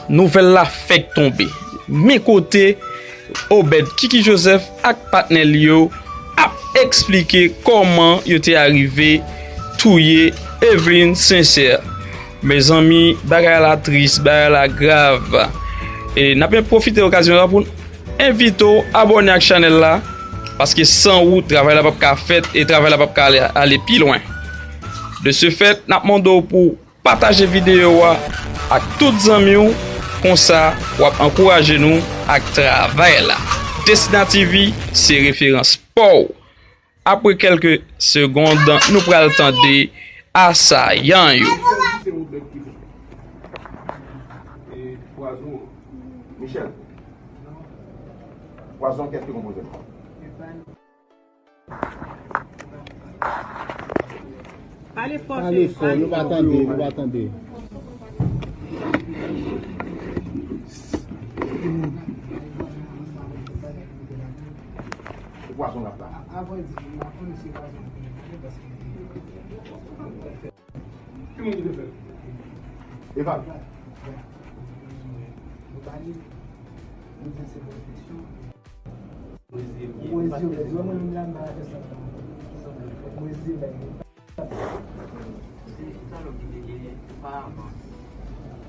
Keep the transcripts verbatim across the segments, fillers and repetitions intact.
Nouvèl la fèk tonbe. Men kote Obed Kiki Joseph ak patnè li yo ap eksplike kòman yo te arive touye Evelyn Sincère. Mezanmi, bagay la tris, bagay la grav. E n ap pwofite okazyon sa pou n envite w abòne ak chanèl la, paske san ou, travay la p ap ka fèt e travay la p ap ka ale, ale pi lwen. De ce fait, n ap mande w pou pataje videyo a ak tout zanmi w, konsa w ap ankouraje nou ak travay la. Destina T V se referans pa w. Apre kèlke segond, nou pral tande asayan yo. Michel, pwazon kèk ki konpoze l. Pale fò, Pale fò, nou pa tande, nou pa tande. Se pwason k ap la. Ki moun ki te fè l? Eval. Mwen di, mwen di, mwen menm la, m pa fè sa. Mwen di, men. Se salòp ki te genyen oparavan.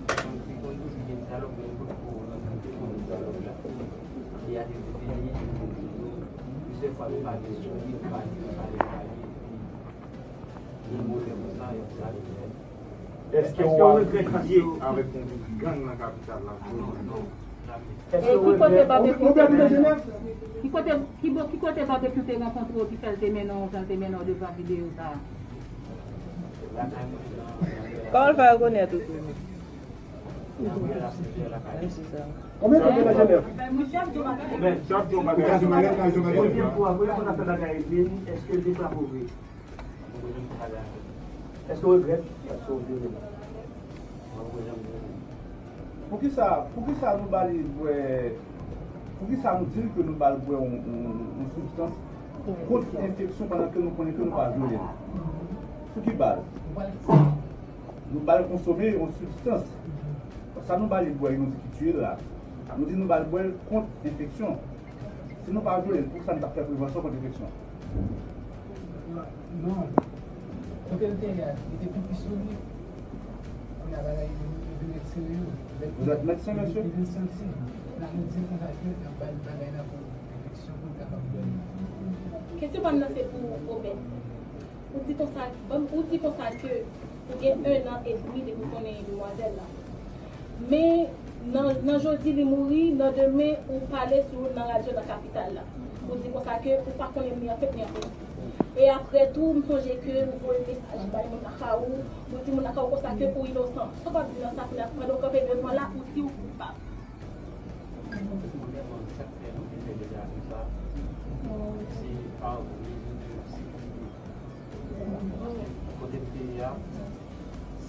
Donk, se konn toujou gen salòp, men yo potko rankontre konn salòp la. E a te vini, misye fwa li pa gen souri, li pa gen pale, pale, epi Èske w ap lye avèk yon gang nan kapital la? Èske w regrèt? Ki kote babekyou te mennen w? Ki kote, ki bo-, ki kote babekyou te rankontre w ki fè l te mennen w jan l te mennen w devan videyo sa a? Kòman l fè rekonèt ou tou? Konbyen tan w te nan Jenèv? Premye fwa, premye fwa n ap fè bagay epi, èske l te frape w vre? Èske w regrèt? Èske w regrèt? Poukisa, poukisa nou ba li bwè, poukisa nou di l ke nou ba l bwè yon, yon, yon sibstans kont enfeksyon pandan ke nou konnen ke nou pa vyole l? Sou ki baz? Nou ba l konsome yon sibstans. Sa nou ba li bwè, nou di ki tiye l la. Nou di nou ba l bwè l kont enfeksyon. Si nou pa vyole l, poukisa nou t ap fè prevansyon kont enfeksyon? Non. Kote l te ye a, li te pi pis sou li. Kounye a bagay yo, yo vin ret serye. Vous êtes médecin, monsieur? Li vin santi. N ap di l konsa ke n ap ba l bagay la pou enfeksyon pou l kapab dòmi. Kesyon pa m nan se pou Obed. Ou di konsa, ban m, ou di konsa ke ou gen en an edmi depi w konnen demwazèl la. Men nan, nan jodi li mouri, nan demen ou pale sou nan radyo nan kapital la. Ou di konsa ke ou pa konnen ni an fèt ni an fèt. E apre tou, m sonje ke ou voye mesaj bay moun nan Kawou, ou di moun nan Kawou konsa ke ou inosan. Sa w ap di nan sa kounye a, pandan w kanpe devan la, ou di ou koupab. Premyèman, sa k fè nou te fè deklarasyon sa, se pa yon rezon de sekirite. Kote m te ye a,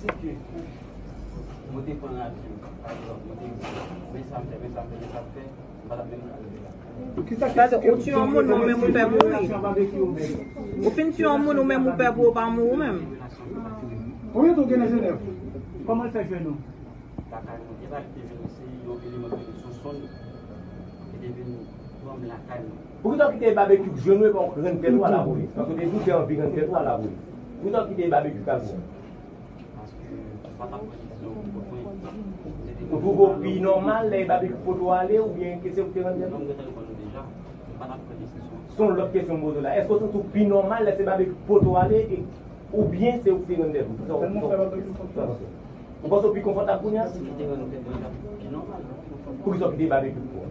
si ke mwen te pran radyo, pa egzanp, mwen te di, men sa m fè, men sa m fè, men sa m fè, m pa t ap menm ka rive la. Paske ou tiye yon moun, men ou menm ou pè mouri. Ou fin tiye yon moun, ou menm ou pè pou ou pa mouri ou menm. Konbyen tan w gen nan Jenèv? Kòman l fè jwenn ou? Lakay mwen. E pa li te vin, se yon eleman ki rele Sonson ki te vin pran m lakay mwen. Poukisa w kite Babekyou k jwenn ou epi w rann tèt ou a lapolis? Paske w te di w te anvi rann tèt ou a lapolis. Poukisa w kite Babekyou k al pran w? Paske m pa t ap pran desizyon pou kont mwen. Ou twouve w pi nòmal lè Babekyou pote w ale oubyen ke se ou k te rann tèt ou? Non, m gentan reponn ou deja. M pa t ap pran desizyon. Se yon lòt kesyon m poze w la. Èske w santi w pi nòmal lè se Babekyou k pote w ale e oubyen se ou ki te rann tèt ou? Kisa w, kisa w, kisa w panse? Ou panse w pi konfòtab kounye a? Si m te rann tèt mwen, sa pi nòmal. Poukisa w kite Babekyou pou ou?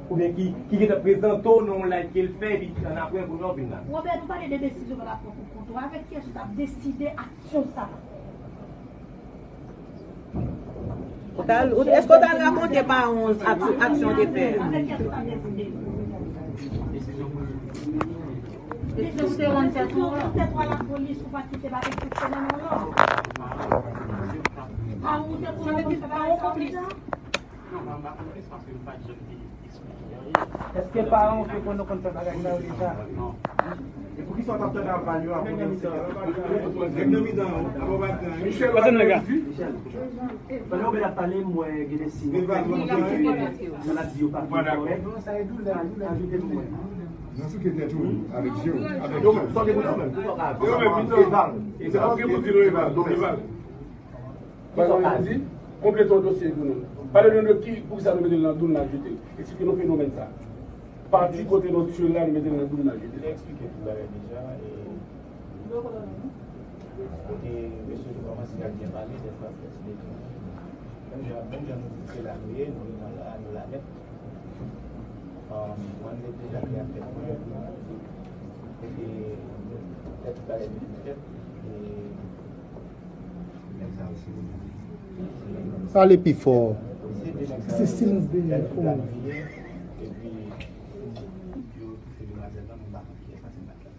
Oubyen ki, ki gentan prezante w nan yon live ke l fè, epi annapre, kounye a w vin la? Robert, nou pale de desizyon w ap pran pou kont ou. Avèk kiyès ou t ap deside aksyon sa a? Ou t al, ou, èske w t al rakonte paran w ak-, aksyon w te fè? Avèk kiyès ou t ap deside? Desizyon pou li. Desizyon pou li. Tèt ou a lapolis, ou pa kite Babekyou fè nan yon lò. Paran w te konnen konn fè bagay sa yo deja? Non, mwen pa konplis paske m pa t janm te eksplike anyen. Èske paran w te konnen konn fè bagay sa yo deja? Non. E pou Sa t ap tann aval yo apre vennsenk. Nèg nan mitan an, ap ap al pran. Michel, pase nèg la. Pandan Obed ap pale, m wè gen de siy. Maladi yo pa fin kòrèk. Ajoute pou mwen. Nan souke tèt ou, avèk je w, avèk je w. Yo menm, yo menm, mitan. Eval. Eval. Eval. Bagay yo di, konplete yon dosye pou nou. Pale nou de ki, poukisa nou mete l nan doum n al jete l. Eksplike nou fenomèn sa. Pati kote nou tire l la, nou mete l nan doum n al jete l. Te eksplike tout bagay deja, e kote mesye yo kòmanse ap byen pale, dèfwa fè ti detwi. Menm jan, menm jan nou di se la nou ye, nou la, nou la nèt. Um, mwen, m te deja fè ak tèt mwen, epi, lè tout bagay vin fèt, e, Pale pi fò. Se de nèg sa yo, se de nèg sa yo ki planifiye, epi yo toufe demwazèl lan, men m pa konn kiyès pase m pa t la.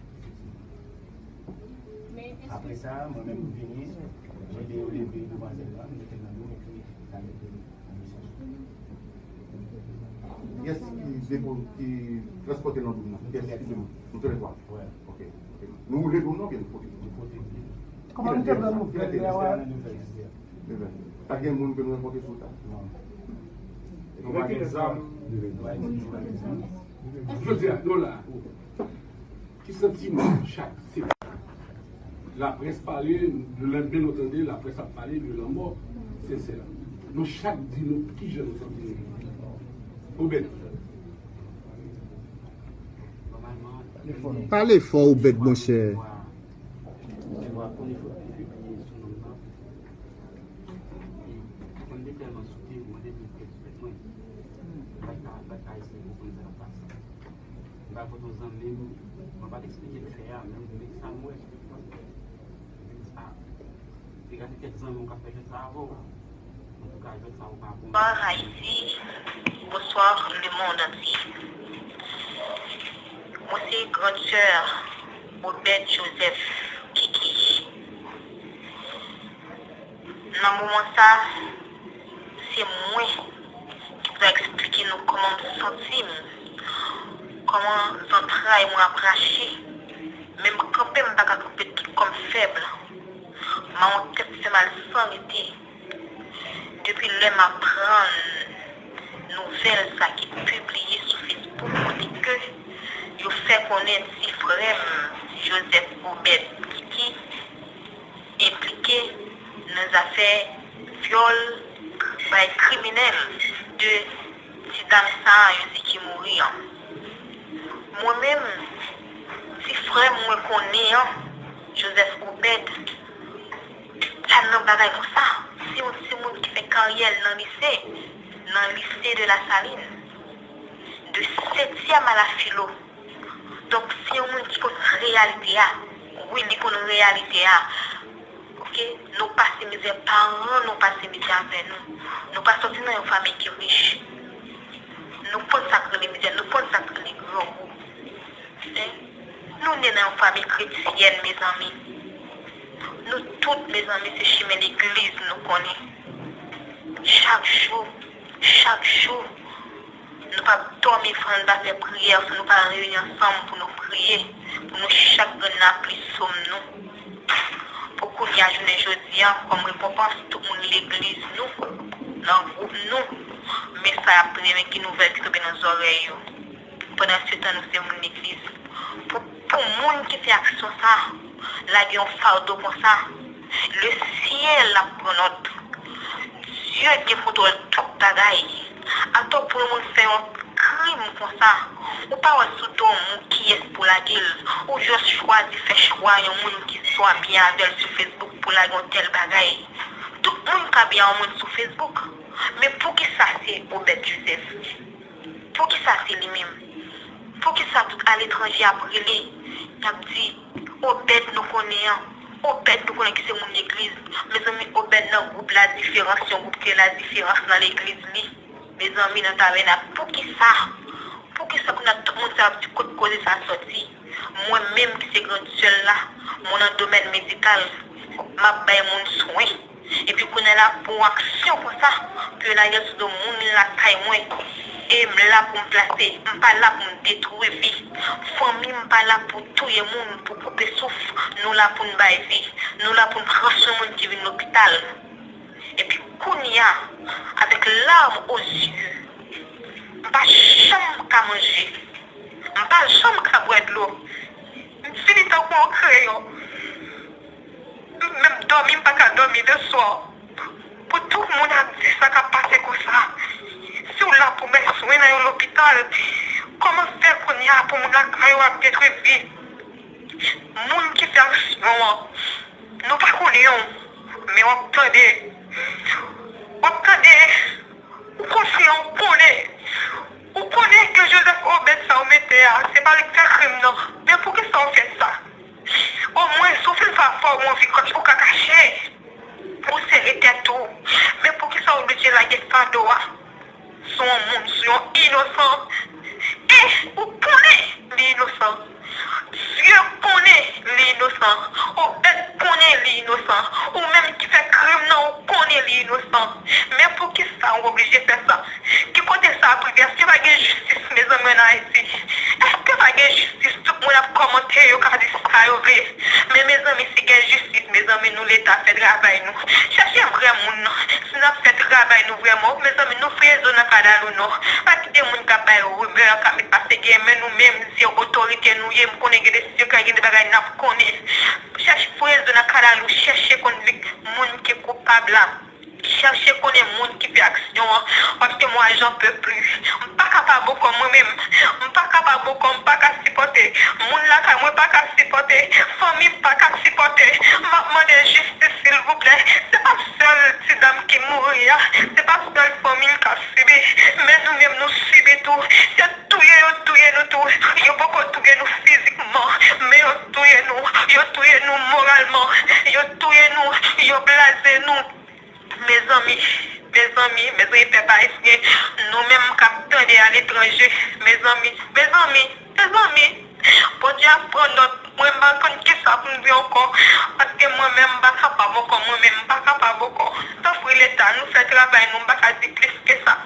Apre sa, mwen menm m vini, mwen de yo leve demwazèl lan, m mete l nan do m, epi m al mete l nan misyon. Kiyès ki depo-, ki transpòte nan do m nan? Kiyès ki depo-, nou tou lè twa? Wi. Ok, ok. Nou woule do nou oubyen nou pote? Nou pote. Kòman nou te pran nouvèl la, wè? Nouvèl. Pa gen moun ke nou rankontre sou wout la? Non. Nou pa gen zam. Jodi a, nou la. Ki santiman chak se laprès pale, lelendemen nou tande laprès ap pale de lanmò Sensè. Nou chak di nou kijan nou santi nou. Obed. Pale fò, Obed, monchè. Mwen te tèlman souke, mwen te vin fè ti tèt mwen. M pa t ka, m pa t ka eseye konprann sa k ap pase. M pa kote yon zanmi m, mwen pa t eksplike l fè a, men, men sa m wè. Ah, degaje kèk zanmi w k ap fè jwèt sa avè w. Antouka, jwèt sa ou pa bon. Bonsoir Haïti, bonsoir le monde entier. Mwen se grande sœur Obed Joseph Kiki. Nan moman sa, se mwen ki pou ta eksplike nou kòman m santi m, kòman zantray mwen ap rache. Men m kanpe, m pa ka kanpe tout kò m fèb. Mawon tèt fè mal san rete. Depi lè m aprann nouvèl sa ki pibliye sou Facebook kote ke yo fè konnen ti frè m, Joseph Obed Kiki, enplike nan zafè vyòl bay kriminèl de ti dam sa a yo di ki mouri an. Mwen menm, ti frè m mwen konnen an, Joseph Obed, pa nan bagay konsa. Se yon timoun ki fè karyè l nan lise, nan lise de Lasalin, de setyèm a la filo. Donk, se yon moun ki konn reyalite a. Wi, li konn reyalite a. Oke? Nou pase mizè, paran nou pase mizè avè nou. Nou pa soti nan yon fanmi ki rich. Nou konn sa k rele mizè, nou konn sa k rele grangou. Hein? Nou ne nan yon fanmi kretyèn, mezanmi. Nou tout, mezanmi, se chimen legliz nou konnen. Chak jou, chak jou, nou p ap dòmi san n pa fè priyè, san nou pa reyini ansanm pou nou priye, pou nou chak grenn lapli sòm nou. Pou kounye a, jounen jodi a, kòm rekonpans, tout moun legliz nou, nan gwoup nou, men sa y ap trennen, ki nouvèl ki tonbe nan zòrèy yo. Pandansetan, nou se moun legliz. Pou, pou moun ki fè aksyon sa, lage yon fado konsa, lesyèl ap pran nòt. Dye gen kontwòl tout bagay. Atò pou yon moun fè yon krim konsa, ou pa wè sou do moun kiyès pou lage l. Ou jis chwazi fè chwa yon moun ki swa byen avè l sou Facebook pou lage yon tèl bagay. Tout moun ka byen yon moun sou Facebook. Men poukisa se Obed Joseph? Poukisa se li menm? Poukisa tout aletranje ap rele, y ap di, Obed nou konnen an, Obed nou konnen ki se moun legliz? Mezanmi, Obed nan gwoup Ladiferans, yon gwoup ki rele Ladiferans nan legliz li. Mezanmi, nan tabènak, poukisa? Poukisa kounye a tout moun sa ap di kot koze sa soti? Mwen menm ki se grann sè l la, mwen nan domèn medikal, m ap bay moun swen. Epi kounye a la pou yon aksyon konsa, pou yo lage l sou do moun lakay mwen. E m la pou m plase, m pa la pou m detwi vi. Fanmi m pa la pou touye moun, pou koupe souf. Nou la pou n bay vi. Nou la pou n pran swen moun ki vin lopital. Epi kounye a, avèk larm o zye, m pa janm ka manje. M pa janm ka bwè dlo. M fini tankou yon kreyon. Menm dòmi, m pa ka dòmi de swa. Pou tout moun ap di sa k ap pase konsa. Si w la pou bay swen nan yon lopital, kòman fè kounye a pou moun lakay ou ap detwi vi? Moun ki fè aksyon an, nou pa konnen w, men w ap tande. W ap tande, ou konsyan, ou konnen. Ou konnen ke Joseph Obed sa w mete a, se pa li k fè krim nan. Men poukisa w fè sa? Omwen, si w fin fè afè w, ou anvi kòch, ou ka kache. Pou w sere tèt ou. Men poukisa w oblije lage fado a sou yon moun, sou yon inosan? E ou konnen li inosan. Dye konnen li inosan. Obed konnen li inosan. Ou menm ki fè krim nan, ou konnen li inosan. Men poukisa w oblije fè sa? Ki kote sa ap rive? Èske pa gen jistis, mezanmi, ann Ayiti? Èske pa gen jistis? Tout moun ap kòmante, yo ka di sa yo vle. Men mezanmi, si gen jistis, mezanmi, nou Leta, fè travay nou. Chèche vrè moun nan. Si n ap fè travay nou vrèman, mezanmi, nou fouye zo nan kadal ou non. Pa kite moun k ap bay rimè, k ap met pase gen, men nou menm, se otorite nou ye, m konnen gen desizyon k ap gen, de bagay n ap konnen. Chèche fouye zo nan kadal ou, chèche konn vik moun ki koupab la. Chèche konnen moun ki fè aksyon an, paske mwa j'en peux plus. M pa kapab ankò mwen menm. M pa kapab ankò, m pa ka sipòte. Moun lakay mwen pa ka sipòte. Fanmi m pa ka sipòte. M ap mande jistis, silvouplè. Se pa sèl ti dam ki mouri a. Se pa sèl fanmi l k ap sibi. Men nou menm nou sibi tou. Se touye yo touye nou tou. Yo poko touye nou fizikman. Men yo touye nou. Yo touye nou moralman. Yo touye nou. Yo blaze nou. Mezanmi, mezanmi, mezanmi, pèp ayisyen, nou menm k ap tande aletranje, mezanmi, mezanmi, mezanmi, Bondye ap pran nòt mwen, m pa konn kisa pou m di ankò, paske mwen menm m pa kapab ankò, mwen menm m pa kapab ankò. Tanpri Leta, nou fè travay nou, m pa ka di plis ke sa.